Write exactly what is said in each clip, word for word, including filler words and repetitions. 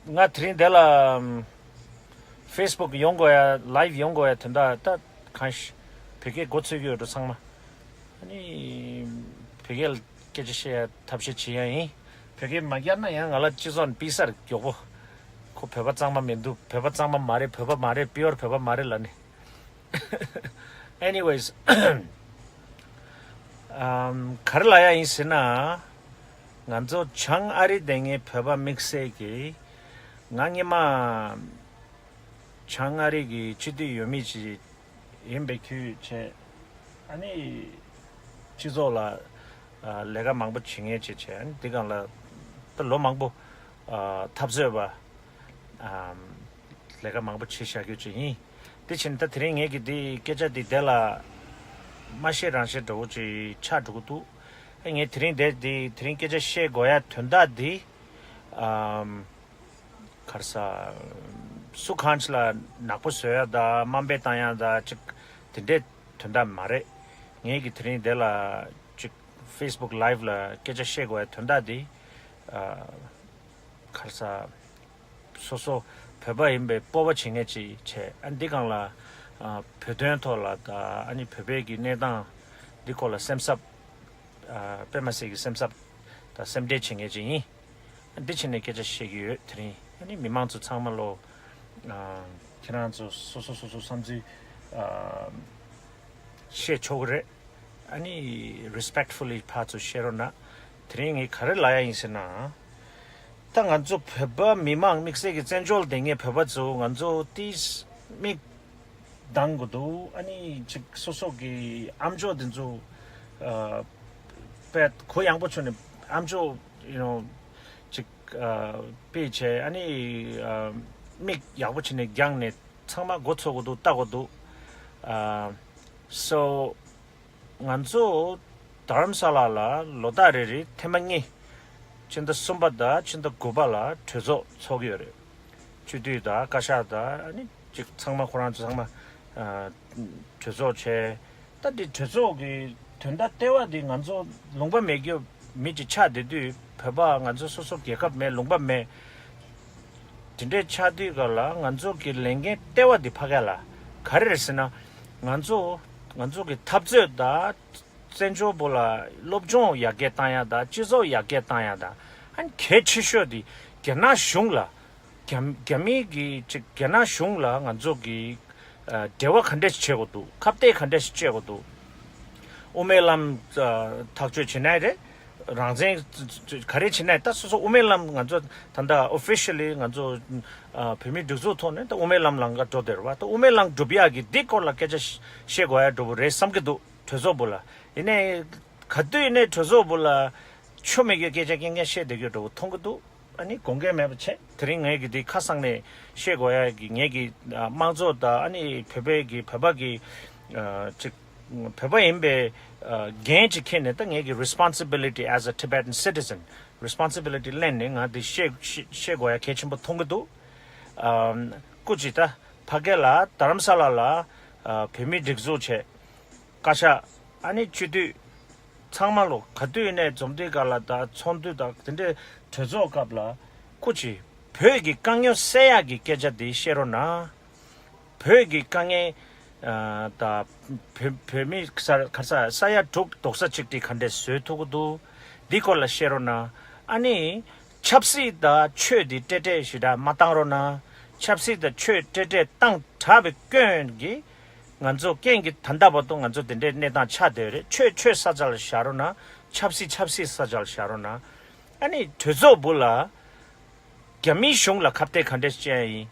ང་དེ་རིང་འདི་ལ་ཕེ་སི་བུག་ཡོང་དགོས་ཡ། ལའིབ་ཡོང་དགོས་ཡ། དོན་དག་ད་གང་ཞིག་བོད་སྐད་མགོ་ཚོས་ཀྱི་ཡོད་འགྲོ་ཚང་མ། ཨ་ནི་བོད་སྐད་ལ་སྐད་ཆ་བཤད་ཡ་ཐབས་ཤེས་བྱེད་ཡ་ཡིན། བོད་སྐད་མ་རྒྱག་ན་ཡང་ང་ལ་སྤྱི་ཚོགས་ནས་ཕྱིས་སར་མགྱོགས་པོ། ཁོ་བོད་པ་གཙང་མ་མི་འདུག་བོད་པ་གཙང་མ་མ་རེད། བོད་པ་མ་རེད། པིའོར་བོད་པ་མ་རེད་ལབ་ནས། Anyways, ཨམ། ག་རེ་ལབ་ཡ་ཡིན་ཟེར་ན། ང་ཚོ་བྱང་ཨ་རི་སྡོད་མཁན་བོད་པ་དམིགས་བསལ་གྱིས། ང་སྔོན་མ་བྱང་ཨ་རི་གི་སྤྱི་འཐུས་འོས་མི་ཅིག་ཡིན་པའི་ཁུལ་བྱས། ཨ་ནི་སྤྱི་ཚོགས་ལ་ཨ་ལས་ཀ་མང་པོ་བྱེད་མཁན་ཅིག་བྱས། ཨ་ནི་འདི་སྒང་ལ་ད་ལོ་མང་པོ་ཨ་འཐབ་རྩོད་པ། ཨམ། ལས་ཀ་མང་པོ་བྱས་བཞག་རྒྱུ་ཅིག་ཡིན། དེ་བྱས་ནས་ད་དེ་རིང་ངས་ཀྱི་འདི་སྐད་ཆ་འདི་དེ་ལ་མ་བཤད་རང་བཤད་འདྲ་བོ་ཅིག་ཆགས་འགྲོ་གི་འདུག་ཨ། ངས་དེ་རིང་འདི་འདི་དེ་རིང་སྐད་ཆ་བཤད་དགོས་ཡ་དོན་དག་འདི། ཨམ། ག་རེ་ཟ། སུ་གང་ཅིག་ལ་ནག་པོ་བཟོ་ཡ་དང་དམའ་འབེབས་བཏང་ཡ་དང་ཅིག་དེ་འདྲའི་དོན་དག་མ་རེད། ངས་ཀྱི་དེ་རིང་འདི་ལ་ཅིག་ཕེ་སི་བུག་ལའིབ་ལ་སྐད་ཆ་བཤད་དགོས་ཡ་དོན་དག་འདི། ཨ། ག་རེ་ཟ། སོ་སོ་བོད་པ་ཡིན་པའི་སྤོབས་པ་བྱེད་མཁན་ཅིག་བྱས། ཨ། འདི་སྒང་ལ་ཨ་བོད་དོན་ཐོག་ལ་དང་། ཨ་ནི་བོད་པའི་གི་གནས་སྟངས་འདི་སྐོར་ལ་སེམས་འཚབ། ཨ། དཔེ་མ་སྲིད་ཀྱི་སེམས་འཚབ་དང་སེམས་ཁྲལ་བྱེད་མཁན་ཅིག་ཡིན། ཨ། འདི་བྱས་ནས་སྐད་ཆ་བཤད་ཀྱི་ཡོད། དེ་རིང་ཨ་ནི་མི་མང་ཚོ་ཚང་མ་ལོ། ཨ། ཁྱེད་རང་ཚོ་སོ་སོ་སོ་སོ་བསམ་ཚུལ་ཨ་བཤད་ཆོག་གི་རེད། ཨ་ནི་རེ་སི་པེག་ཕུ་ལི་ཕར་ཚུར་བཤད་རོགས་གནང་། དེ་རིང་ངས་ག་རེ་ལབ་ཡ་ཡིན་ཟེར་ན། ད་ང་ཚོ་བོད་པ་མི་མང་དམིགས་བསལ་གྱི་བཙན་བྱོལ་སྡོད་མཁན་བོད་པ་ཚོ་ང་ཚོ་ཏིས་མིག་གདངས་དགོས་འདུག་ཨ་ནི་ཅིག་སོ་སོ་གི་ཨམ་ཅོག་འདི་ཚོ་ཨ་དཔེ་གུ་ཡངས་པོ་བྱས་ནས་ཨམ་ཅོག་you know ཅིག་ཨ་དཔེ་བྱས། ཨ་ནི་ཨ་མིག་ཡག་པོ་བྱས་ནས་བརྒྱངས་ནས་ཚང་མ་མགོ་ཚོས་དགོས་འདུག་ལྟ་དགོས་འདུག་ཨ། so ང་ཚོ་དྷ་རམ་ས་ལ་ལ་ལོ་ལྟར་རེ་རེ་ཐེངས་མ་གཉིས། ཕྱི་ཟླ་གསུམ་པ་དང་ཕྱི་ཟླ་དགུ་པ་ལ་གྲོས་ཚོགས་ཚོགས་ཀྱི་ཡོད་རེད། སྤྱི་འཐུས་དང་བཀའ་ཤག་དང་ཨ་ནི་ཅིག་ཚང་མ་ཁོ་རང་ཚོ་ཚང་མ་ཨ་གྲོས་ཚོགས་བྱས། ད་འདི་གྲོས་ཚོགས་ཀྱི་དོན་དག་ལྟེ་བ་འདི་ང་ཚོ་ལུང་པ་མེད་རྒྱུ་མི་ཅིག་ཆགས་བསྡད་དུས། བོད་པ་ང་ཚོ་སོ་སོ་རྒྱལ་ཁབ་མེད། ལུང་པ་མེད། དེ་འདྲའི་ཆགས་དུས་ག་ལ་ང་ཚོ་གི་ལས་འགན་ལྟེ་བ་འདི་ཕ་གི་ལ་ག་རེ་རེད་ཟེར་ན། ང་ཚོ་ང་ཚོ་གི་འཐབ་རྩོད་དང་བཙན་བྱོལ་བོད་ལ་སློབ་སྦྱོང་ཡར་རྒྱས་བཏང་ཡ་དང་། སྤྱི་ཚོགས་ཡར་རྒྱས་བཏང་ཡ་དང་། ཨ་ནི་གལ་ཆེ་ཤོས་དེ་རྒྱ་ནག་གཞུང་ལ། རྒྱ་རྒྱ་མི་གི་ཅིག་རྒྱ་ནག་གཞུང་ལ་ང་ཚོ་གི་ཨ་འབྲེལ་བ་ག་འདྲ་ཞིག་བྱེད་དགོས་འདུག་ཁ་གཏད་ག་འདྲ་ཞིག་བྱེད་དགོས་འདུག་དབུ་མའི་ལམ་ཨ་ཐག་གཅོད་བྱེད་ན་རེད། རང་བཙན་ག་རེ་བྱེད་ན། ད་སོ་སོ་དབུ་མའི་ལམ་ང་ཚོ་ད་ལྟ་ཨོ་ཕི་ཤལ་ལི་ང་ཚོ་ཨ་བོད་མིའི་སྒྲིག་འཛུགས་ཐོག་ནས་ད་དབུ་མའི་ལམ་ལ་ང་འགྲོ་བསྡད་རེད་བ། ད་དབུ་མའི་ལམ་སྒྲུབ་ཡག་གི་འདི་སྐོར་ལ་སྐད་ཆ་བཤད་དགོས་ཡ་འགྲོ་བོ་རེད་བསམ་གྱི་འདུག་གྲོས་ཚོགས་བོ་ལ། ཡིན་ནའི་ག་དུས་ཡིན་ནའི་གྲོས་ཚོགས་བོ་ལ་ཆོ་མེད་ཀྱི་སྐད་ཆ་རྐྱང་རྐྱང་བཤད་བསྡད་རྒྱུ་འགྲོ་བོ་མཐོང་གི་འདུག་ཨ་ནི་དགོངས་འགལ་མེད་པ་བྱས། དེ་རིང་ངས་ཀྱི་འདི་ཁ་གསང་ནས་བཤད་དགོས་ཡ་གི་ངས་ཀྱི་ཨ་དམངས་གཙོ་དང་། ཨ་ནི་བོད་པའི་གི་བོད་པ་གི་ཨ་ཅིག་བོད་པ་ཡིན་པའི་ཨ་འགན་ཅིག་འཁྱེར་ནས། ད་ངས་ཀྱི་responsibility as a Tibetan citizen, responsibility ལེན་ནས་ང་འདི་བཤད་བཤད་བཤད་དགོས་ཡ་གལ་ཆེན་པོ་མཐོང་གི་འདུག་ཨམ། སྐུ་མཁྱེན། ད་ཕ་གི་ལ་དྷ་རམ་ས་ལ་ལ་ཨ་བོད་མིའི་སྒྲིག་འཛུགས་བྱས། བཀའ་ཤག་ཨ་ནི་སྤྱི་འཐུས་ཚང་མ་ལོ་ག་དུས་ཡིན་ནའི་འཛོམས་འདུས་སྒང་ལ་དང་ཚོགས་འདུ་དང་དེ་འདྲའི་གྲོས་ཚོགས་སྐབས་ལ། སྐུ་མཁྱེན། བོད་ཀྱི་དཀའ་རྙོག་སེལ་ཡག་གི་སྐད་ཆ་དེ་བཤད་རོགས་གནང་། བོད་ཀྱི་དཀའ་ངལ་ཨ་དང་བོད་བོད་མི་ས་ག་ས་ས་ཡ་དྲུག་རྡོག་རྩ་གཅིག་སྒྲིལ་ག་འདྲས་བཟོ་ཐུབ་ཀྱི་འདུག་འདི་སྐོར་ལ་བཤད་རོགས་གནང་། ཨ་ནི་ཆབ་སྲིད་དང་ཆོས་འདི་ཏྲེ་ཏྲེ་ཞེ་དྲག་མ་བཏང་རོགས་གནང་། ཆབ་སྲིད་དང་ཆོས་ཏྲེ་ཏྲེ་བཏང་དྲགས་པའི་སྐྱོན་གྱིས་ང་ཚོ་རྐྱེན་གྱིས་ད་ལྟ་བར་དུ་ང་ཚོ་འདི་འདྲའི་གནས་སྟངས་ཆགས་བསྡད་རེད། ཆོས་ཆོས་ས་ཆ་ལ་བཞག་རོགས་གནང་། ཆབ་སྲིད་ཆབ་སྲིད་ས་ཆ་ལ་བཞག་རོགས་གནང་། ཨ་ནི་གྲོས་ཚོགས་བོ་ལ་རྒྱ་མིའི་གཞུང་ལ་ཁ་གཏད་ག་འདྲས་བཅད་ཡིན།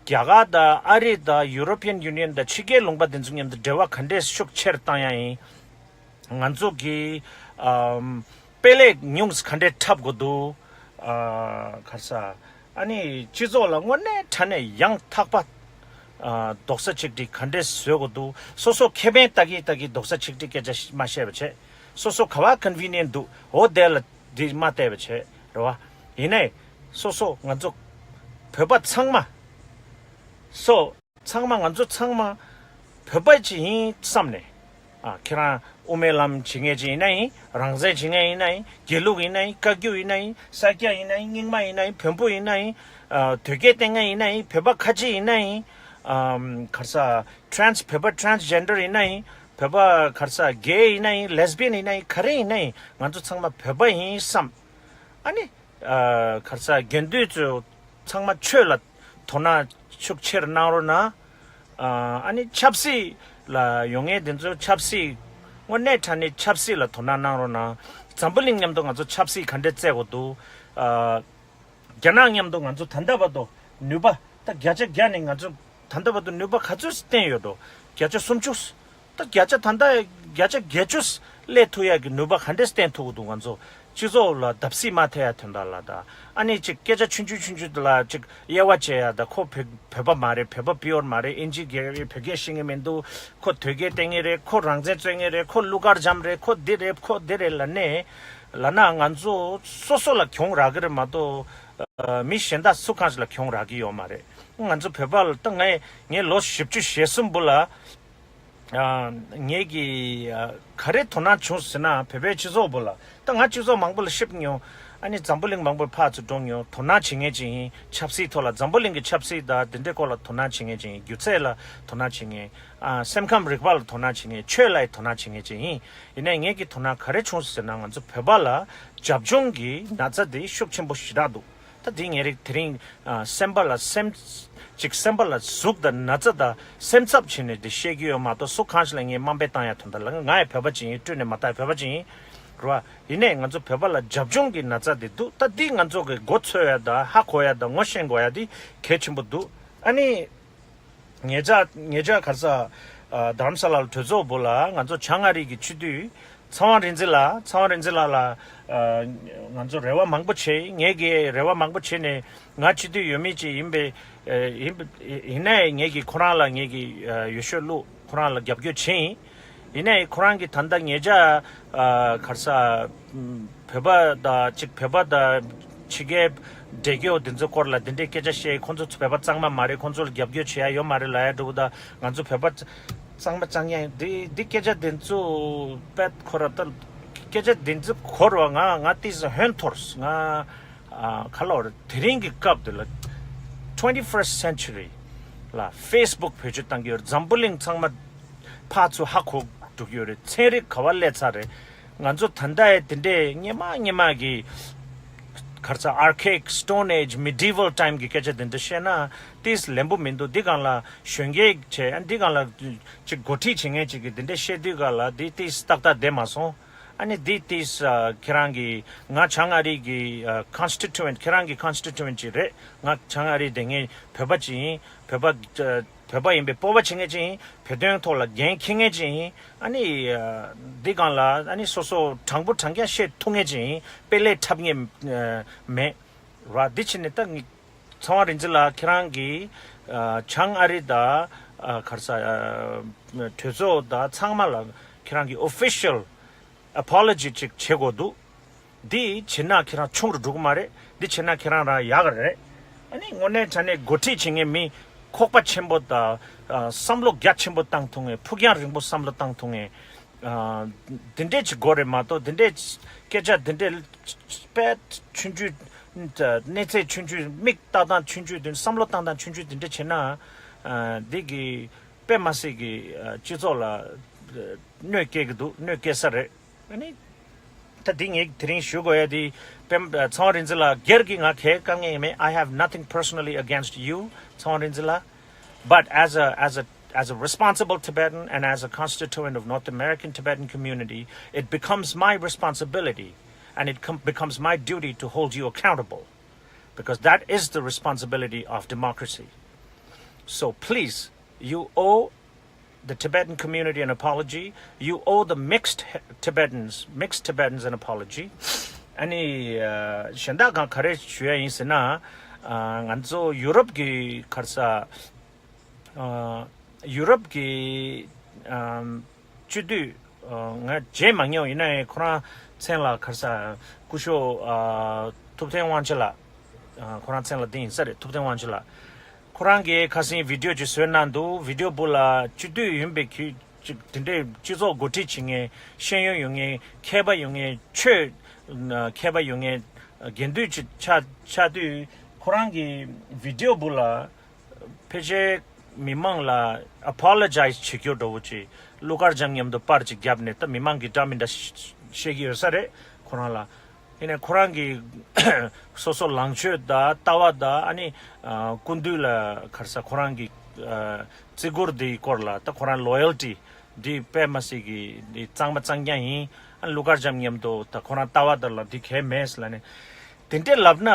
རྒྱ་གར་དང་ཨ་རི་དང་European Union དང་ཕྱི་རྒྱལ་ལུང་པ་དེ་ཚོ་མཉམ་དུ་འབྲེལ་བ་ག་འདྲས་ཤུགས་ཆེར་བཏང་ཡ་ཡིན། ང་ཚོ་གི་ཨམ་དཔེ་ལེགས་ཉུང་ག་འདྲས་འཁྲབ་དགོས་འདུག་ཨ་ག་རེ་ཟ། ཨ་ནི་སྤྱི་ཚོགས་ལ་དངོས་གནས་དྲང་གནས་ཡང་དག་པ་ཨ་རྡོག་རྩ་གཅིག་སྒྲིལ་ག་འདྲས་བཟོ་དགོས་འདུག་སོ་སོ་ཁེ་ཕན་ལྟ་གི་ལྟ་གི་རྡོག་རྩ་གཅིག་སྒྲིལ་སྐད་ཆ་མ་བཤད་པ་བྱས། སོ་སོ་ག་བ་convenient འདུག་འོ་དེ་ལ་འདི་མ་བལྟས་པ་བྱས་རེད་བ། ཡིན་ནའི་སོ་སོ་ང་ཚོ་བོད་པ་ཚང་མ། སོ་ཚང་མ་ང་ཚོ་ཚང་མ་བོད་པ་ཅིག་ཡིན་བསམ་ནས། ཨ་ཁྱེད་རང་དབུ་མའི་ལམ་བྱེད་མཁན་ཅིག་ཡིན་ན་ཡིན། རང་བཙན་བྱེད་མཁན་ཡིན་ན་ཡིན། དགེ་ལུགས་ཡིན་ན་ཡིན། བཀའ་བརྒྱུད་ཡིན་ན་ཡིན། ས་སྐྱ་ཡིན་ན་ཡིན། རྙིང་མ་ཡིན་ན་ཡིན། བོན་པོ་ཡིན་ན་ཡིན། ཨ། དོལ་རྒྱལ་བསྟེན་མཁན་ཡིན་ན་ཡིན། བོད་པ་ཁ་ཆེ་ཡིན་ན་ཡིན། ཨམ། ག་རེ་ཟེར། ཊེ་རན་སི། བོད་པ་ཊེ་རན་སི་ཇེན་ཌར་ཡིན་ན་ཡིན། བོད་པ་ག་རེ་ཟེར། གེ་ཡིན་ན་ཡིན། ལེ་སི་བི་ཡན་ཡིན་ན་ཡིན། ག་རེ་ཡིན་ན་ཡིན། ང་ཚོ་ཚང་མ་བོད་པ་ཡིན་བསམ། ཨ་ནི། ཨ། ག་རེ་ཟེར། དགེ་འདུན་ཚོ་ཚང་མ་ཆོས་ལ་དོ་སྣང་ཤུགས་ཆེར་གནང་རོགས་གནང་། ཨ། ཨ་ནི་ཆབ་སྲིད་ལ་ཡོང་མཁན་དེ་ཚོ་ཆབ་སྲིད། དངོས་གནས་དྲང་གནས་ཆབ་སྲིད་ལ་དོ་སྣང་གནང་རོགས་གནང་། འཛམ་བུ་གླིང་མཉམ་དུ་ང་ཚོ་ཆབ་སྲིད་ག་འདྲས་རྩེ་དགོས་འདུག། ཨ། རྒྱ་ནག་མཉམ་དུ་ང་ཚོ་ད་ལྟ་བར་དུ་ནུས་པ་ད་བརྒྱ་ཆ་བརྒྱ་ནས་ང་ཚོ་ད་ལྟ་བར་དུ་ནུས་པ་ག་ཚོད་བསྟན་ཡོད་འགྲོ། བརྒྱ་ཆ་སུམ་ཅུ། ད་བརྒྱ་ཆ་ད་ལྟ་བརྒྱ་ཆ་བརྒྱད་ཅུ་སླེབས་ཐུབ་ཡག་གི་ནུས་པ་ག་འདྲས་བསྟན་ཐུབ་ཀྱི་འདུག། ང་ཚོ་སྤྱི་ཚོགས་ལ་བརྡབ་གསིག་མ་ཐེབས་ཡག་དོན་དག་ལ། ད་ཨ་ནི་ཅིག་སྐད་ཆ་ཆུང་ཆུང་ཆུང་ཆུང་ལ་ཅིག་དབྱེ་བ་འབྱེད་ཡག། ད་ཁོ་བོད་བོད་པ་མ་རེད། བོད་པ་པིའུར་མ་རེད། ཨིན་ཇི་སྐད་རེད། བོད་སྐད་ཤེས་ཀྱི་མི་འདུག། ཁོ་དོལ་རྒྱལ་བསྟེན་མཁན་རེད། ཁོ་རང་བཙན་རྩོད་མཁན་རེད། ཁོ་གླུ་གར་འཇམ་རེད། ཁོ་འདི་རེད། ཁོ་འདི་རེད་ལབ་ནས། ལབ་ན་ང་ཚོ་སོ་སོ་ལ་གྱོང་རག་གི་རེད་མ་གཏོགས། ཨ། མི་གཞན་དག་སུ་གང་ཞིག་ལ་གྱོང་རག་གི་ཡོད་མ་རེད། ང་ཚོ་བོད་པ་ལ་ད་ངས་ངས་ལོ་བཞི་བཅུ་ཞེ་གསུམ་བར་ལ། ཨ། ངས་ཀྱི། ཨ། ག་རེ་དོ་སྣང་བྱུང་ཟེར་ན། བོད་པའི་སྤྱི་ཚོགས་བར་ལ། ད་ང་སྤྱི་ཚོགས་མང་པོ་ལ་ཤེས་མྱོང་། ཨ་ནི་འཛམ་བུ་གླིང་མང་པོར་ཕར་ཚུར་འགྲོ་མྱོང་། དོ་སྣང་བྱེད་མཁན་ཅིག་ཡིན། ཆབ་སྲིད་ཐོག་ལ། འཛམ་བུ་གླིང་གི་ཆབ་སྲིད་དང་དེ་འདྲའི་སྐོར་ལ་དོ་སྣང་བྱེད་མཁན་ཅིག་ཡིན། སྒྱུ་རྩལ་ལ་དོ་སྣང་བྱེད་མཁན། ཨ། སེམས་ཁམས་རིག་པ་ལ་དོ་སྣང་བྱེད་མཁན། ཆོས་ལ་ཡང་དོ་སྣང་བྱེད་མཁན་ཅིག་ཡིན། ཡིན་ནའི་ངེད་ཀྱི་དོ་སྣང་ག་རེ་བྱུང་ཟེར་ན། ང་ཚོ་བོད་པ་ལ་རྒྱབ་ལྗོངས་ཀྱི་ན་ཚ་དེ་ཤུགས་ཆེན་པོ་ཞེ་དྲག་འདུག། ད་དེ་ངས་རིག་དེ་རིང་། ཨ། སེམས་པ་ལ་སེམས། ཅིག་སེམས་པ་ལ་ཟུག་དང་ན་ཚ་དང་སེམས་འཚབ་བྱས་ནས་དེ་བཤད་ཀྱི་ཡོད་མ་གཏོགས། སུ་གང་ཞིག་ལ་ངས་དམའ་འབེབས་བཏང་ཡག་དོན་དག་ལ། ང་ཡང་བོད་པ་ཅིག་ཡིན། སྤྲོས་ནས་མ་བཏང་། བོད་པ་ཅིག་ཡིན། རེད་བ། ཡིན་ནའི་ང་ཚོ་བོད་པ་ལ་རྒྱབ་ལྗོངས་ཀྱི་ན་ཚ་དེ་འདུག། ད་འདི་ང་ཚོ་གི་མགོ་འཚོས་ཡག་དང་ཧ་གོ་ཡག་དང་ངོ་ཤེས་དགོས་ཡག་དེ་གལ་ཆེན་པོ་འདུག། ཨ་ནི། ཉེ་ཆར་ཉེ་ཆར་ག་རེ་ཟེར། ཨ། རྡ་རམ་ས་ལ་ལ་གྲོས་ཚོགས་བར་ལ་ང་ཚོ་བྱང་ཨ་རི་གི་སྤྱི་འཐུས་ཚངས་དབང་རིག་འཛིན་ལགས། ཚངས་དབང་རིག་འཛིན་ལགས་ལ། ཨ། ང་ཚོ་རེ་བ་མང་པོ་བྱས། ངས་ཀྱིས་རེ་བ་མང་པོ་བྱས་ནས། ང་སྤྱི་འཐུས་ཡོད་མི་ཅིག་ཡིན་པས། ཨ། ཡིན་ཡིན་ནའི་ངས་ཀྱིས་ཁོ་རང་ལ་ངས་ཀྱིས། ཨ། འོས་ཤོག་བླུགས། ཁོ་རང་ལ་རྒྱབ་སྐྱོར་བྱས་ཡིན། ཡིན་ནའི་ཁོ་རང་གིས་ད་ལྟ་ཉེ་ཆར། ཨ། ག་རེ་ཟེར། བོད་པ་དང་ཅིག་བོད་པ་དང་ཕྱི་རྒྱལ་འབྲེལ་ཡོད་དེ་ཚོའི་སྐོར་ལ་དེ་འདྲའི་སྐད་ཆ་བཤད། ཁོང་ཚོ་བོད་པ་གཙང་མ་མ་རེད། ཁོང་ཚོ་ལ་རྒྱབ་སྐྱོར་བྱེད་ཡག་ཡོད་མ་རེད་ལབ་ཡག་འདྲ་པོ་དང་། ང་ཚོ་བོད་པ་གཙང་མ་གཙང་ཡག་ཡིན། འདི་འདི་སྐད་ཆ་དེ་ཚོ་དཔེ་ཁོ་ར་ད་སྐད་ཆ་དེ་ཚོ་གོ་ར་ང་ང་ཏིས་ཧོན་ཐོར། ང་། ཨ། ག་ལབ་རེད། དེ་རིང་གི་སྐབས་དེ་ལ། twenty-first century ལ་ཕེ་སི་བུག་བེད་སྤྱོད་བཏང་གི་ཡོད་རེད། འཛམ་བུ་གླིང་ཚང་མ་ཕར་ཚུར་ཧ་གོ་འགྲོ་གི་ཡོད་རེད། ཚན་རིག་ག་པར་སླེབས་ཚར་རེད། ང་ཚོ་ད་ལྟ་ཡི་དེ་འདྲའི་སྔོན་མ་སྔོན་མ་གི་ག་རེ་ཟེར། archaic, Stone Age, medieval time གི་སྐད་ཆ་དེ་འདྲ་བཤད་ན་ཏིས་ལན་པོ་མི་འདུག། འདི་སྒང་ལ་གཞོན་སྐྱེས་བྱས། ཨ། འདི་སྒང་ལ་ཅིག་འགོ་ཁྲིད་བྱེད་མཁན་ཅིག་གིས་དེ་འདྲ་བཤད་དུས་སྒང་ལ་འདི་ཏིས་ཏག་ཏག་བསྡད་མ་སོང་། ཨ་ནི་འདི་ཏིས། ཨ། ཁྱེད་རང་གི། ང་བྱང་ཨ་རི་གི། ཨ། constituent། ཁྱེད་རང་གི་constituent ཅིག་རེད། ང་བྱང་ཨ་རི་བསྡད་མཁན་བོད་པ་ཅིག་ཡིན། བོད་པ། ཨ། བོད་པ་ཡིན་པའི་སྤོབས་པ་བྱེད་མཁན་ཅིག་ཡིན། བོད་དོན་ཐོག་ལ་འགན་འཁྱེར་མཁན་ཅིག་ཡིན། ཨ་ནི། ཨ། འདི་སྒང་ལ་ཨ་ནི་སོ་སོ་དྲང་པོ་དྲང་རྐྱང་བཤད་ཐུབ་མཁན་ཅིག་ཡིན། དཔེ་ལས་འཁྲབ་མཁན། ཨ། མེད་ར། འདི་བྱས་ནས་ད་ངས་ཚངས་དབང་རིག་འཛིན་ལགས། ཁྱེད་རང་གིས། ཨ། བྱང་ཨ་རི་དང་། ཨ། ག་རེ་ཟེར། ཨ། གྲོས་ཚོགས་དང་ཚང་མ་ལ་ཁྱེད་རང་གིས་official apology ཅིག་བྱེད་དགོས་འདུག། འདི་བྱེད་ན་ཁྱེད་རང་ཆུང་རུ་འགྲོ་གི་མ་རེད། འདི་བྱེད་ན་ཁྱེད་རང་རང་ཡག་གི་རེད། ཨ་ནི་དངོས་གནས་དྲང་གནས་འགོ་ཁྲིད་བྱེད་མཁན་མི་ཁོག་པ་ཆེན་པོ་དང་། ཨ། བསམ་བློ་རྒྱ་ཆེན་པོ་བཏང་ཐུབ་མཁན། ཕུགས་རྒྱང་རིང་པོ་བསམ་བློ་བཏང་ཐུབ་མཁན། ཨ། འདི་འདྲས་ཅིག་དགོས་རེད་མ་གཏོགས། འདི་འདྲས་སྐད་ཆ་འདི་འདྲས་དཔེ་ཆུང་ཆུང་། གནས་ཚད་ཆུང་ཆུང་། མིག་ལྟ་སྟངས་ཆུང་ཆུང་། འདི་བསམ་བློ་བཏང་སྟངས་ཆུང་ཆུང་འདི་འདྲས་བྱེད་ན། ཨ། འདི་གི་དཔེ་མ་སྲིད་ཀྱི། ཨ། སྤྱི་ཚོགས་ལ། ཨ། གནོད་སྐྱེལ་གྱི་འདུག། གནོད་སྐྱེལ་ས་རེད། ཨ་ནི། ད་འདི་ངས་དེ་རིང་ཞུ་དགོས་ཡ་དེ། པེམ། ཚངས་དབང་རིག་འཛིན་ལགས། སྒེར་གྱི་ང་གའི་དཀའ་ངལ་ཡང་མེད། I have nothing personally against you, ཚངས་དབང་རིག་འཛིན་ལགས། But as a, as a, as a responsible Tibetan and as a constituent of North American Tibetan community, it becomes my responsibility and it com- becomes my duty to hold you accountable, because that is the responsibility of democracy. So please, you owe the Tibetan community an apology. You owe the mixed Tibetans, mixed Tibetans an apology. ཨ་ནི། ཨ། གཞན་དག་གང་ག་རེ་ཞུ་ཡ་ཡིན་ཟེར་ན། ཨ། ང་ཚོ་ཡུ་རོབ་ཀྱི་ག་རེ་ཟེར། ཨ། ཡུ་རོབ་ཀྱི། ཨམ། སྤྱི་འཐུས། ཨ། ང་མཇལ་མ་མྱོང་། ཡིན་ནའི་ཁོ་རང་མཚན་ལ་ག་རེ་ཟེར། སྐུ་ཞབས། ཨ། ཐུབ་བསྟན་དབང་ཆེན་ལགས། ཨ། ཁོ་རང་མཚན་ལ་འདི་ཡིན་ས་རེད། ཐུབ་བསྟན་དབང་ཆེན་ལགས། ཁོ་རང་གིས་ཁ་སང་བི་ཌི་ཡོ་ཅིག་བཟོས་གནང་འདུག། བི་ཌི་ཡོ་བུ་ལ་སྤྱི་འཐུས་ཡིན་པའི་ཁྱོད་ཅིག་དེ་འདྲའི་སྤྱི་ཚོགས་འགོ་ཁྲིད་བྱེད་མཁན། ཤེས་ཡོན་ཡོད་མཁན། མཁས་པ་ཡོད་མཁན། ཆོས་མཁས་པ་ཡོད་མཁན། དགེ་འདུན་ཅིག་ཆགས་ཆགས་དུས། ཁོ་རང་གི་བི་ཌིའོ་བུ་ལ་ཕལ་ཆེར་མི་མང་ལ་ཨ་པོ་ལོ་ཇའི་ཛི་བྱེད་རྒྱུ་འདྲ་བོ་ཅིག་གླུ་གར་འཇམ་མཉམ་དུ་པར་ཅིག་བརྒྱབ་ནས། ད་མི་མང་གི་འདྲ་མི་འདྲ་བཤད་ཀྱི་ཡོད་ས་རེད་ཁོ་རང་ལ། ཡིན་ནའི་ཁོ་རང་གི་སོ་སོ་ལངས་ཕྱོགས་དང་ལྟ་བ་དང་། ཨ་ནི་ཨ་སྐུ་མདུན་ལ་ག་རེ་ཟེར། ཁོ་རང་གི་ཨ་བརྩི་བཀུར་འདིའི་སྐོར་ལ། ད་ཁོ་རང་ལོ་ཡལ་ཊི་འདི་དཔེ་མ་སྲིད་ཀྱི་འདི་གཙང་མ་གཙང་རྐྱང་ཡིན། ཨ་ནི་གླུ་གར་འཇམ་མཉམ་དུ་ད་ཁོ་རང་ལྟ་བ་དང་ལ་འདི་གལ་མེད་ལབ་ནས་དེ་འདྲས་ལབ་ན།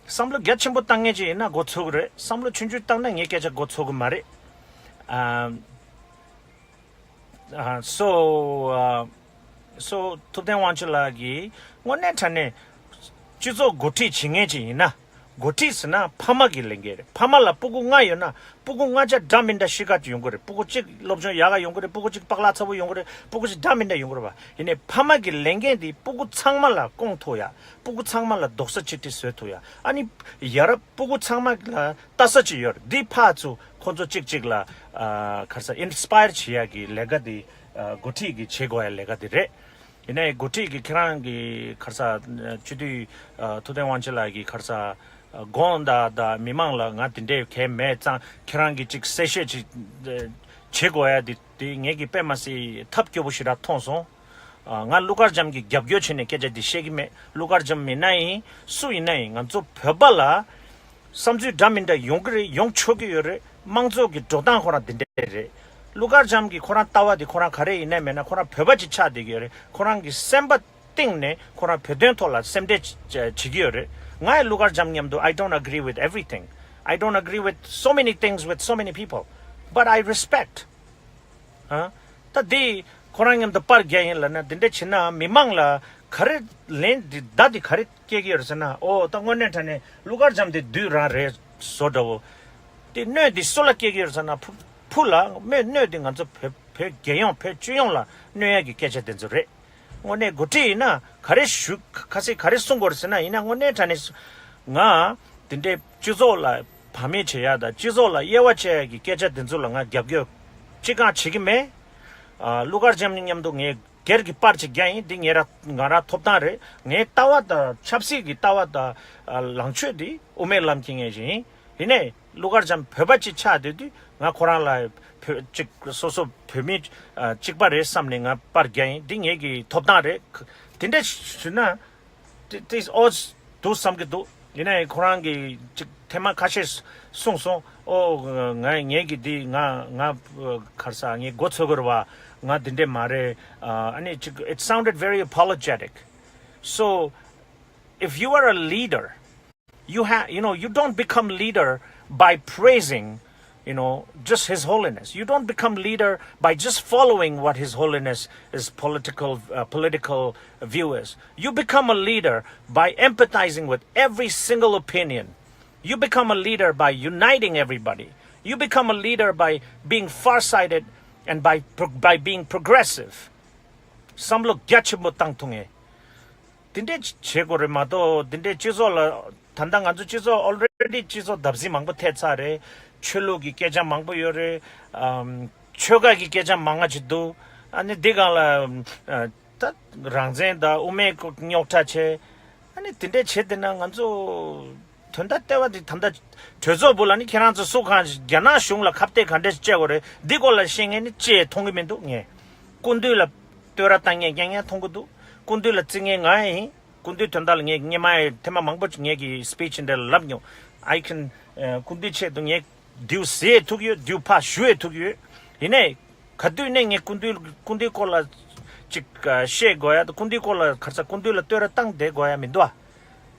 བསམ་བློ་རྒྱ་ཆེན་པོ་བཏང་མཁན་ཅིག་ཡིན་ན་མགོ་ཚོས་ཀྱི་རེད། བསམ་བློ་ཆུང་ཆུང་བཏང་ན་ངའི་སྐད་ཆ་མགོ་ཚོས་ཀྱི་མ་རེད། ཨ་ཨ་སོ་ཨ་སོ་ཐུབ་བསྟན་དབང་ཕྱུག་ལགས་ཀྱིས་དངོས་གནས་དྲང་གནས་སྤྱི་ཚོགས་འགོ་ཁྲིད་བྱེད་མཁན་ཅིག་ཡིན་ན། འགོ་ཁྲིད་ཟེར་ན་ཕ་མ་གི་ལས་འགན་རེད། ཕ་མ་ལ་སྤུ་གུ་ལྔ་ཡོད་ན་སྤུ་གུ་ལྔ་ཆ་འདྲ་མི་འདྲ་གཤིས་ཀ་ཅིག་ཡོང་གི་རེད། སྤུ་གུ་གཅིག་སློབ་སྦྱོང་ཡག་ག་ཡོང་གི་རེད། སྤུ་གུ་གཅིག་པགས་ལག་ཚ་པོ་ཡོང་གི་རེད། སྤུ་གུ་གཅིག་འདྲ་མི་འདྲ་ཡོང་གི་རེད་པ། ཡིན་ནའི་ཕ་མ་གི་ལས་འགན་དེ་སྤུ་གུ་ཚང་མ་ལ་སྐོང་ཐུབ་ཡ། སྤུ་གུ་ཚང་མ་ལ་རྡོག་རྩ་གཅིག་སྒྲིལ་བཟོ་ཐུབ་ཡ། ཨ་ནི་ཡ་རབས་སྤུ་གུ་ཚང་མ་ལ་ལྟ་ས་ཅིག་ཡོད་རེད། འདི་ཕར་ཚུར་ཁོང་ཚོ་གཅིག་གཅིག་ལ་ཨ་ག་རེ་ཟེར། ཨིན་སི་པ་ཡར་བྱེད་ཡ་གི་ལས་ཀ་དེ་ཨ་འགོ་ཁྲིད་ཀྱིས་བྱེད་དགོས་ཡ་ལས་ཀ་དེ་རེད། ཡིན་ནའི་འགོ་ཁྲིད་ཀྱིས་ཁྱེད་རང་གི་ག་རེ་ཟེར། སྤྱི་འཐུས་ཨ་ཐུབ་བསྟན་དབང་ཕྱུག་ལགས་ཀྱིས་ག་རེ་ཟེར། དགོངས་དག་དང་མི་མང་ལ་ང་དེ་འདྲའི་གལ་མེད་ཙང་། ཁྱེད་རང་གིས་ཅིག་གསལ་བཤད་ཅིག་བྱེད་དགོས་ཡ་དེ་དེ་ངེད་ཀྱིས་དཔེ་མ་སྲིད་ཐབས་སྐྱོ་པོ་ཞེ་དྲག་མཐོང་སོང་། ཨ་ང་གླུ་གར་འཇམ་གྱི་རྒྱབ་སྐྱོར་བྱས་ནས་སྐད་ཆ་འདི་བཤད་ཀྱི་མེད། གླུ་གར་འཇམ་མིན་ན་ཡིན། སུ་ཡིན་ན་ཡིན། ང་ཚོ་བོད་པ་ལ་བསམ་ཚུལ་འདྲ་མི་འདྲ་ཡོང་གི་རེད། ཡོང་ཆོག་གི་ཡོད་རེད། དམངས་གཙོ་གི་འགྲོ་སྟངས་ཁོ་རང་འདི་འདྲ་རེད། གླུ་གར་འཇམ་གྱི་ཁོ་རང་ལྟ་བ་འདི་ཁོ་རང་ག་རེ་ཡིན་ནའི་མེད་ན་ཁོ་རང་བོད་པ་ཅིག་ཆགས་བསྡད་ཀྱི་ཡོད་རེད། ཁོ་རང་གི་སེམས་པ་གཏིང་ནས་ཁོ་རང་བོད་དོན་ཐོག་ལ་སེམས་ཁྲལ་བྱེད་ཀྱི་ཡོད་རེད། ང་ཡི་གླུ་གར་འཇམ་མཉམ་དུ། I don't agree with everything. I don't agree with so many things with so many people. But I respect. ཨ། ད་འདི་ཁོ་རང་མཉམ་དུ་པར་རྒྱག་ཡིན་ལབ་ན། འདི་འདྲ་བྱེད་ན་མི་མང་ལ་ག་རེ་ལན་འདི་བརྡ་འདི་ག་རེ་སྐྱེལ་གྱི་ཡོད་རེད་ཟེར་ན། ཨོ་ད་དངོས་གནས་དྲང་གནས་གླུ་གར་འཇམ་འདི་བདུད་རང་རེད་བཟོ་འདྲ་བོ། དེ་གནོད་འདི་སུ་ལ་སྐྱེལ་གྱི་ཡོད་རེད་ཟེར་ན། ཕུ་ཕུ་ལ་སྨོས། གནོད་འདི་ང་ཚོ་བོད་བོད་རྒྱལ་ཡོངས་བོད་སྤྱི་ཡོངས་ལ་གནོད་ཡ་གི་སྐད་ཆ་དེ་ཚོ་རེད། དངོས་གནས་འགོ་ཁྲིད་ཡིན་ན་ག་རེ་ཞུ། ཁ་སང་ག་རེ་གསུང་དགོས་རེད་ཟེར་ན། ཡིན་ན་དངོས་གནས་དྲང་གནས་ང་དེ་འདྲའི་སྤྱི་ཚོགས་ལ་བག་མེད་བྱེད་ཡ་དང་སྤྱི་ཚོགས་ལ་དབྱེ་བ་ཕྱེ་ཡ་གི་སྐད་ཆ་དེ་ཚོ་ལ་ང་རྒྱབ་སྐྱོར་ཅི་གང་བྱེད་ཀྱི་མེད། ཨ། གླུ་གར་འཇམ་མཉམ་དུ་ངས་སྒེར་གྱི་པར་ཅིག་རྒྱག་ཡིན། འདི་ངས་ར་ང་རང་ཐོབ་ཐང་རེད། ངའི་ལྟ་བ་དང་ཆབ་སྲིད་ཀྱི་ལྟ་བ་དང་ཨ་ལངས་ཕྱོགས་འདི་དབུ་མའི་ལམ་འཁྱེར་མཁན་ཞིག་ཡིན། ཡིན་ནའི་གླུ་གར་འཇམ་བོད་པ་ཅིག་ཆགས་བསྡད་དུས་ང་ཁོ་རང་ལ་བོད་ཅིག་སོ་སོ་བོད་མི་ཨ་གཅིག་པ་རེད་བསམ་ནས་ང་པར་རྒྱག་ཡིན། འདི་ངེད་ཀྱི་ཐོབ་ཐང་རེད། དེ་འདྲ་ཞུ་ན་དེ་དེ་ཨོ་འདུག་བསམ་གྱི་འདུག་ཡིན་ནའི་ཁོ་རང་གིས་ཅིག་ཐེངས་མ་ཁ་ཤས་གསུངས་སོང་། ཨོ་ང་ངེད་ཀྱི་འདི་ང་ང་ག་རེ་ཟེར། ངའི་མགོ་ཚོས་ཀྱི་རེད་བ། ང་འདི་འདྲ་མ་རེད། ཨ་ནི་ཅིག it sounded very apologetic. So if you are a leader, you have, you know, you don't become leader by praising, you know, just His Holiness. You don't become leader by just following what His Holiness is political, uh, political view is. You become a leader by empathizing with every single opinion. You become a leader by uniting everybody. You become a leader by being farsighted and by pro- by being progressive. བསམ་བློ་རྒྱ་ཆེན་པོ་བཏང་ཐུབ་ངེས། དེ་འདྲས་བྱེད་དགོས་རེད་མ་གཏོགས། དེ་འདྲས་སྤྱི་ཚོགས་ལ། ད་ལྟ་ང་ཚོ་སྤྱི་ཚོགས་already སྤྱི་ཚོགས་བརྡབ་གསིག་མང་པོ་ཐེབས་ཚར་རེད། ཆོས་ལུགས་ཀྱི་སྐད་ཆ་མང་པོ་ཡོད་རེད། ཨམ། ཆོལ་ཁ་གི་སྐད་ཆ་མང་ང་ཅིག་འདུག་ཨ་ནི་འདི་སྒང་ལ་ཨ་ད་རང་བཙན་དང་དབུ་མའི་རྙོག་དྲ་བྱས། ཨ་ནི་དེ་འདྲས་བྱས་བསྡད་ན་ང་ཚོ་དོན་དག་ལྟེ་བ་དེ་ད་ལྟ་གྲོས་ཚོགས་བུ་ལ་ནི་ཁྱེད་རང་ཚོ་སུ་གང་རྒྱ་ནག་གཞུང་ལ་ཁ་གཏད་ག་འདྲས་བཅད་དགོས་རེད། འདི་སྐོར་ལ་བཤད་མཁན་ནི་ཅི་ཡང་མཐོང་གི་མི་འདུག་ངས་སྐུ་མདུན་ལ་བསྟོད་ར་བཏང་མཁན་རྐྱང་རྐྱང་མཐོང་གི་འདུག་སྐུ་མདུན་ལ་བརྩི་མཁན་ང་ཡིན། སྐུ་མདུན་དོན་དག་ལ་ངས་སྔོན་མ་ཡང་ཐེངས་མ་མང་པོ་ཅིག་ངེད་ཀྱི་སི་པི་ཆི་འདྲ་ལ་ལབ་མྱོང་། I can ཨ། སྐུ་མདུན་ཆེད་དུ་ངས་མདེའུ་གཟིགས་ཐུབ་ཡོད། མདེའུ་ཕར་གཞུ་ཡས་ཐུབ་ཡོད། ཡིན་ནའི་ག་དུས་ནས་ངས་སྐུ་མདུན་སྐུ་མདུན་སྐོར་ལ་ཅིག་ཨ། བཤད་དགོས་ཡ་དང་། སྐུ་མདུན་སྐོར་ལ་ག་རེ་ཟེར། སྐུ་མདུན་ལ་བསྟོད་ར་བཏང་བསྡད་དགོས་ཡ་མི་འདུག་ཨ།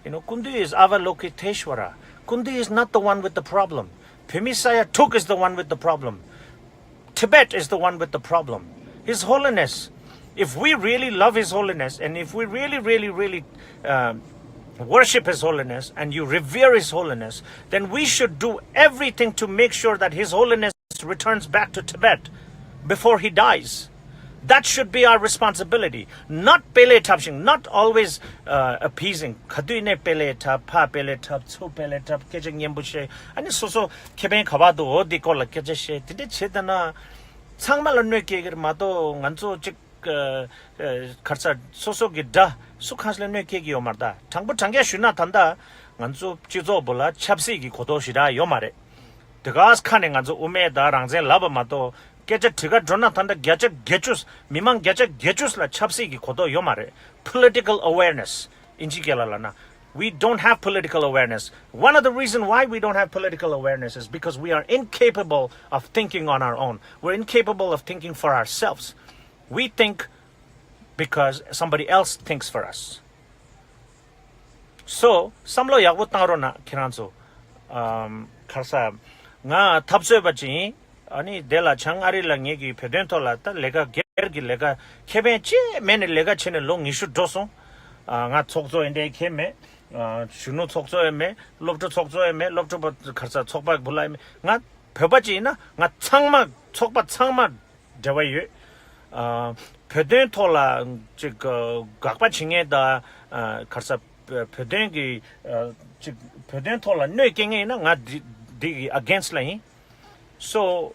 You know, Kundu is Avalokiteshvara. Kundu is not the one with the problem. བོད་མི་ས་ཡ་དྲུག is the one with the problem. Tibet is the one with the problem. His Holiness, if we really love His Holiness, and if we really, really, really uh, worship His Holiness, and you revere His Holiness, then we should do everything to make sure that His Holiness returns back to Tibet before he dies. That should be our responsibility. Not དཔེ་ལས་འཁྲབ་ཤིང་། Not always uh, appeasing. ག་དུས་ནས་དཔེ་ལས་འཁྲབ། ཕར་དཔེ་ལས་འཁྲབ། ཚུར་དཔེ་ལས་འཁྲབ། སྐད་ཆ་སྙན་པོ་བཤད། ཨ་ནི་སོ་སོ་ཁེ་ཕན་ག་པར་འདུག་འོ་འདི་སྐོར་ལ་སྐད་ཆ་བཤད། དེ་འདྲ་བྱེད་བསྡད་ན་ཚང་མ་ལ་གནོད་སྐྱེལ་གྱི་རེད་མ་གཏོགས། ང་ཚོ་གཅིག་ཨ། ཨ། ག་རེ་ཟེར། སོ་སོ་གི་དགྲ་སུ་གང་ཞིག་ལ་གནོད་སྐྱེལ་གྱི་ཡོད་མ་རེད་ད། དྲང་པོ་དྲང་རྐྱང་ཞུས་ན་ད་ལྟ་ ང་ཚོ་སྤྱི་ཚོགས་པོ་ལ་ཆབ་སྲིད་ཀྱི་གོ་རྟོགས་ཞེ་དྲག་ཡོད་མ་རེད། དེ་ག་ཁ་ནས་ང་ཚོ་དབུ་མེད་དང་རང་བཙན་ལབ་པ་མ་གཏོགས་སྐད་ཆ་དྲི་ག་འགྲོ་ན་ད་ལྟ་བརྒྱ་ཆ་བརྒྱད་ཅུ་མི་མང་བརྒྱ་ཆ་བརྒྱད་ཅུ་ལ་ཆབ་སྲིད་ཀྱི་གོ་རྟོགས་ཡོད་མ་རེད། Political awareness ཨིན་ཇི་སྐད་ལ་ལབ་ན། We don't have political awareness. One of the reasons why we don't have political awareness is because we are incapable of thinking on our own. We're incapable of thinking for ourselves. We think because somebody else thinks for us. So, བསམ་བློ་ཡག་པོ་བཏང་རོགས་གནང་ཁྱེད་རང་ཚོ། ཨམ། ག་རེ་ཟེར། ང་འཐབ་རྩོད་པ་ཅིག་ཡིན། ཨ་ནི་དེ་ལ་བྱང་ཨ་རི་ལ་ངེད་ཀྱི་བོད་དོན་ཐོག་ལ་ད་ལས་ཀ་སྒེར་གྱི་ལས་ཀ་ཁེ་ཕན་ཅི་མེད་ནས་ལས་ཀ་བྱས་ནས་ལོ་ཉི་ཤུ་འགྲོ་སོང་། ཨ། ང་ཚོགས་གཙོ་ཡིན་དེ་ཁེ་མེད། ཨ། གཞོན་ནུ་ཚོགས་གཙོ་ཡང་མེད། སློབ་ཕྲུག་ཚོགས་གཙོ་ཡང་མེད། སློབ་ཕྲུག་པ་ག་རེ་ཟེར་ཚོགས་པ་བུ་ལ་ཡང་མེད། ང་བོད་པ་ཅིག་ཡིན་ན་ང་ཚང་མ་ཚོགས་པ་ཚང་མ་འབྲེལ་བ་ཡོད། ཨ། བོད་དོན་ཐོག་ལ་ཅིག་དགག་པ་བྱེད་མཁན་དང་། ཨ། ག་རེ་ཟེར། བོད་དོན་གྱི། ཨ། ཅིག་བོད་དོན་ཐོག་ལ་གནོད་སྐྱེལ་མཁན་ཡིན་ན་ང་འདི་འདི་གི་against ལ་ཡིན། So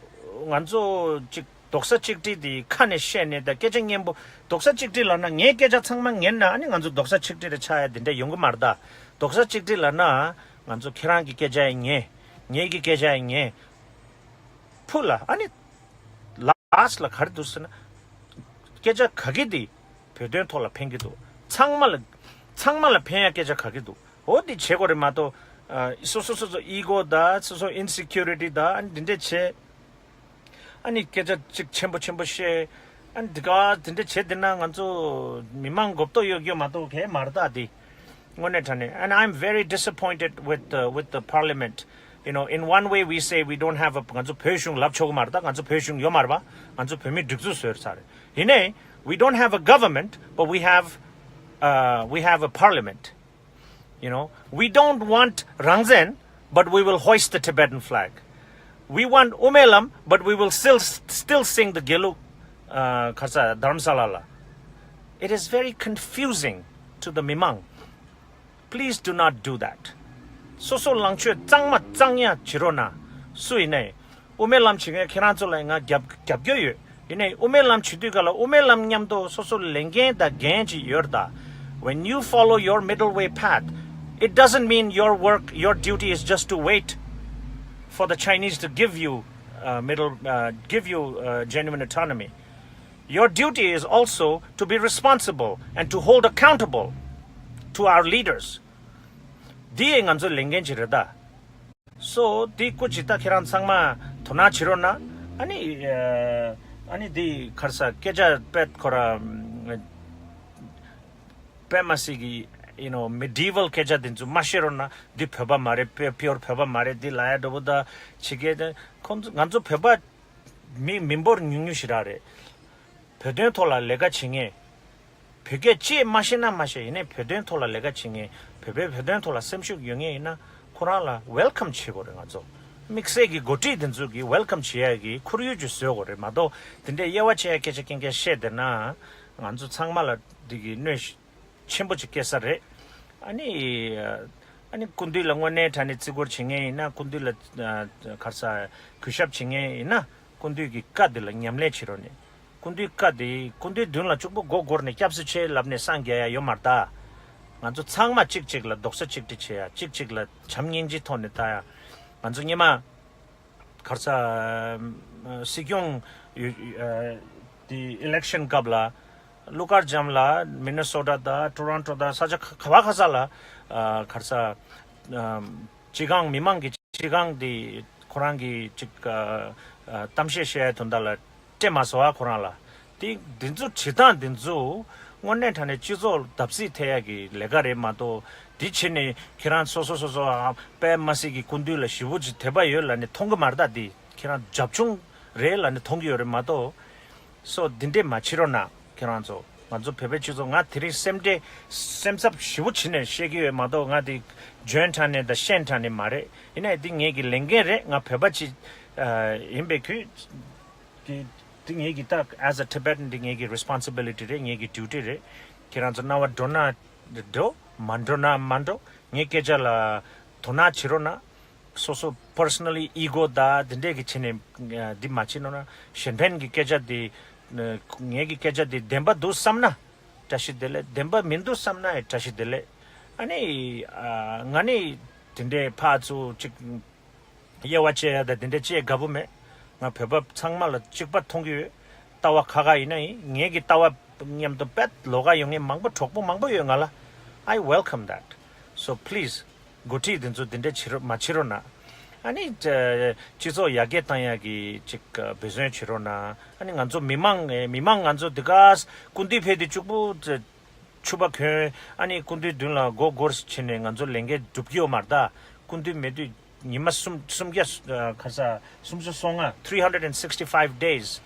ང་ཚོ་ཅིག་རྡོག་རྩ་གཅིག་སྒྲིལ་དེ་ཁ་ནས་བཤད་ནས་ད་སྐད་ཆ་སྙན་པོ། རྡོག་རྩ་གཅིག་སྒྲིལ་ལབ་ན་ངའི་སྐད་ཆ་ཚང་མ་ཉན་ན་ཨ་ནི་ང་ཚོ་རྡོག་རྩ་གཅིག་སྒྲིལ་རེ་ཆགས་ཡ་དེ་འདྲ་ཡོང་གི་མ་རེད་ད། རྡོག་རྩ་གཅིག་སྒྲིལ་ལབ་ན་ང་ཚོ་ཁྱེད་རང་གི་སྐད་ཆ་ཡང་ཉན། ངའི་གི་སྐད་ཆ་ཡང་ཉན། ཕུ་ལ་ཨ་ནི་last ལ་ག་རེ་འདུག་ཟེར་ན། སྐད་ཆ་ག་གི་དེ་བོད་དོན་ཐོག་ལ་ཕན་གི་འདུག་ཚང་མ་ལ། ཚང་མ་ལ་ཕན་ཡ་སྐད་ཆ་ག་གི་འདུག་འོ་དེ་བྱེད་དགོས་རེད་མ་གཏོགས། ཨ། སོ་སོ་སོ་སོ་ego དང་སོ་སོ་insecurity དང་ཨ་ནི་འདི་འདྲས་བྱས། ཨ་ནི་སྐད་ཆ་གཅིག་ཆེན་པོ་ཆེན་པོ་བཤད། ཨ་ནི་འདི་ག་འདི་འདྲས་བྱས་བསྡད་ན་ང་ཚོ་མི་མང་མགོ་བཏོག་གཡོག་རྒྱུ་མ་གཏོགས་གང་ཡང་མ་རེད་ད་དེ། དངོས་གནས་དྲང་གནས། And I'm very disappointed with the, with the parliament. You know, in one way we say we don't have a, ང་ཚོ་བོད་གཞུང་ལབ་ཆོག་གི་མ་རེད་ད། ང་ཚོ་བོད་གཞུང་ཡོད་མ་རེད་པ། ང་ཚོ་བོད་མིའི་སྒྲིག་འཛུགས་བཟོས་ཚར་རེད། ཡིན་ནའི། We don't have a government, but we have, uh, we have a parliament. You know, we don't want རང་བཙན, but we will hoist the Tibetan flag. We want དབུ་མའི་ལམ, but we will still, still sing the དགེ་ལུགས། ཨ། ག་རེ་ཟེར། དྷ་རམ་ས་ལ་ལ། It is very confusing to the མི་མང། Please do not do that. སོ་སོ་ལངས་ཕྱོགས་གཙང་མ་གཙང་ཡག་བྱེད་རོགས་གནང་། སུ་ཡིན་ནའི། དབུ་མའི་ལམ་བྱེད་མཁན་ཁྱེད་རང་ཚོ་ལ་ང་རྒྱབ་རྒྱབ་སྐྱོར་ཡོད། ཡིན་ནའི་དབུ་མའི་ལམ་བྱེད་དུས་ག་ལ་དབུ་མའི་ལམ་མཉམ་དུ་སོ་སོ་ལས་འགན་དང་འགན་ཅིག་ཡོད་རེད་ད། When you follow your middle way path, it doesn't mean your work, your duty is just to wait for the Chinese to give you, uh, middle, uh, give you, uh, genuine autonomy. Your duty is also to be responsible and to hold accountable to our leaders. འདི་ཡིན་ང་ཚོའི་ལས་འགན་ཅིག་རེད་ད། So དེ་སྐུ་ཅིག་ད་ཁྱེད་རང་ཚང་མ་དོ་སྣང་བྱེད་རོགས་གནང་། ཨ་ནི། ཨ་ནི་དེ་ག་རེ་ཟེར། སྐད་ཆ་དཔེ་ཁོ་ར་དཔེ་མ་སྲིད་ཀྱི། You know, medieval སྐད་ཆ་དེ་ཚོ་མ་བཤད་རོགས་གནང་། འདི་བོད་པ་མ་རེད། པེ་pure བོད་པ་མ་རེད། འདི་ལབ་ཡ་འདྲ་པོ་ད་བྱེད་མཁན་དེ་ཁོང་ཚོ། ང་ཚོ་བོད་པ་མི་མི་འབོར་ཉུང་ཉུང་ཞིག་རང་རེད། བོད་དོན་ཐོག་ལ་ལས་ཀ་བྱེད་མཁན། བོད་སྐད་ཅིག་མ་ཤེས་ན་མ་ཤེས། ཡིན་ནའི་བོད་དོན་ཐོག་ལ་ལས་ཀ་བྱེད་མཁན། བོད་པའི་བོད་དོན་ཐོག་ལ་སེམས་ཤུགས་ཡོད་མཁན་ཡིན་ན་ཁོ་རང་ལ་welcome བྱེད་དགོས་རེད་ང་ཚོ། དམིགས་བསལ་གྱི་འགོ་ཁྲིད་དེ་ཚོ་གིས་welcome བྱེད་ཡ་གི་ཁོར་ཡུག་ཅིག་བཟོ་དགོས་རེད་མ་གཏོགས། དེ་འདྲའི་དབྱེ་བ་ཕྱེ་ཡ་སྐད་ཆ་རྐྱང་རྐྱང་བཤད་བསྡད་ན་ང་ཚོ་ཚང་མ་ལ་འདི་གི་གནོད་ཆེན་པོ་ཅིག་སྐྱེལ་ས་རེད། ཨ་ནི། ཨ་ནི་སྐུ་མདུན་ལ་དངོས་གནས་དྲང་གནས་བརྩི་བཀུར་བྱེད་མཁན་ཡིན་ན། སྐུ་མདུན་ལ་ག་རེ་ཟེར། གུས་ཞབས་བྱེད་མཁན་ཡིན་ན། སྐུ་མདུན་གྱི་བཀའ་འདི་ལ་ཉམས་ལེན་བྱེད་རོགས་གནང་། སྐུ་མདུན་བཀའ་འདི། སྐུ་མདུན་མདུན་ལ་གཅིག་པོ་མགོ་སྒུར་ནས་སྐྱབས་སུ་མཆི་ལབ་ནས་སངས་རྒྱས་ཡ་ཡོད་མ་རེད་ད། ང་ཚོ་ཚང་མ་གཅིག་གཅིག་ལ་རྡོག་རྩ་གཅིག་སྒྲིལ་བྱེད་ཡ། གཅིག་གཅིག་ལ་བྱམས་སྙིང་རྗེའི་ཐོག་ནས་ལྟ་ཡ། ང་ཚོ་སྔོན་མ་ག་རེ་ཟེར། སྲིད་སྐྱོང་ཡོད། དེ་election སྐབས་ལ་ཀླུ་མཁར་བྱམས་ལ་Minnesota དང་Toronto དང་ས་ཆ་ག་ག་བ་ག་ས་ལ་ག་རེ་ཟེར། སྤྱི་ཁང་། མི་མང་གི་སྤྱི་ཁང་དེ་ཁོ་རང་གི་ཅིག་གཏམ་བཤད་བཤད་ཡ་དོན་དག་ལ་སྤྲད་མ་སོང་ཨ་ཁོ་རང་ལ། དེ་འདི་ཚོ་བྱེད་སྟངས་འདི་ཚོ་དངོས་གནས་དྲང་གནས་སྤྱི་ཚོགས་བརྡབ་གསིག་ཐེབས་ཡ་གི་ལས་ཀ་རེད་མ་གཏོགས། དེ་བྱས་ནས་ཁྱེད་རང་སོ་སོ་སོ་སོ་ཨ་དཔེ་མ་སྲིད་ཀྱི་སྐུ་མདུན་ལ་ཞེ་པོ་ཅིག་དད་པ་ཡོད་ལབ་ནས་མཐོང་གི་མ་རེད་ད། དེ་ཁྱེད་རང་རྒྱབ་ལྗོངས་རེད་ལབ་ནས་མཐོང་གི་ཡོད་རེད་མ་གཏོགས། སོ་འདི་འདྲས་མ་བྱེད་རོགས་གནང་ཁྱེད་རང་ཚོ། ང་ཚོ་བོད་པའི་སྤྱི་ཚོགས། ང་དེ་རིང་སེམས་ཁྲལ་སེམས་འཚབ་ཞེ་པོ་བྱས་ནས་བཤད་ཀྱི་ཡོད་མ་གཏོགས། ང་དེ་འཇོན་དྲང་གནས་དང་ཤེས་དྲང་གནས་མ་རེད། ཡིན་ནའི་འདི་ངེད་ཀྱི་ལས་འགན་རེད། ང་བོད་པ་ཅིག་ཡིན་པའི་ཁུལ་གྱིས་འདི་ངེད་ཀྱི་ད་as a Tibetan འདི་ངེད་ཀྱི་responsibility རེད། ངེད་ཀྱི་duty རེད། ཁྱེད་རང་ཚོ་རྣ་བ་འགྲོ་ན་འགྲོ། མ་འགྲོ་ན་མ་འགྲོ། ངའི་སྐད་ཆ་ལ་དོ་སྣང་བྱེད་རོགས་གནང་། སོ་སོ་personally ego དང་དེ་འདྲས་ཀྱི་བྱས་ནས་འདི་མ་བྱེད་ནོ་ན། གཞན་ཕན་གྱི་སྐད་ཆ་འདི། ངེད་ཀྱི་སྐད་ཆ་འདི་བདེན་པ་འདུག་བསམ་ན་བཀྲ་ཤིས་བདེ་ལེགས། བདེན་པ་མི་འདུག་བསམ་ན་ཡང་བཀྲ་ཤིས་བདེ་ལེགས། ཨ་ནི་ཨ་ང་ནི་དེ་འདྲའི་ཕར་ཚུར་ཅིག་དབྱེ་བ་བཅད་ཡ་ད་དེ་འདྲ་བཅད་དགའ་པོ་མེད། ང་བོད་པ་ཚང་མ་ལ་གཅིག་པ་མཐོང་གི་ཡོད། ལྟ་བ་ཁ་ཁ་ཡིན་ན་ཡིན། ངེད་ཀྱི་ལྟ་བ་མཉམ་དུ་དཔེ་ལོགས་ཀ་ཡོང་མཁན་མང་པོ་གྲོགས་པོ་མང་པོ་ཡོད་ང་ལ། I welcome that. So please འགོ་ཁྲིད་དེ་ཚོ་དེ་འདྲ་བྱེད་རོགས་མ་བྱེད་རོགས་གནང་། ཨ་ནི་སྤྱི་ཚོགས་ཡར་རྒྱས་བཏང་ཡ་གི་ཅིག་འབད་བརྩོན་བྱེད་རོགས་གནང་། ཨ་ནི་ང་ཚོ་མི་མང་མི་མང་ང་ཚོ་འདི་ག་སྐུ་མདུན་ཕེབས་དུས་གཅིག་པུ་ཕྱུ་པ་གྱོན། ཨ་ནི་སྐུ་མདུན་མདུན་ལ་མགོ་སྒོར་ཕྱིན་ནས་ང་ཚོ་ལས་འགན་སྒྲུབ་ཀྱི་ཡོད་མ་རེད་ད། སྐུ་མདུན་མེད་དུས་ཉི་མ་སུམ་སུམ་བརྒྱ་ཁ་ས་སུམ་ཅུ་སོ་ལྔ three hundred and sixty five days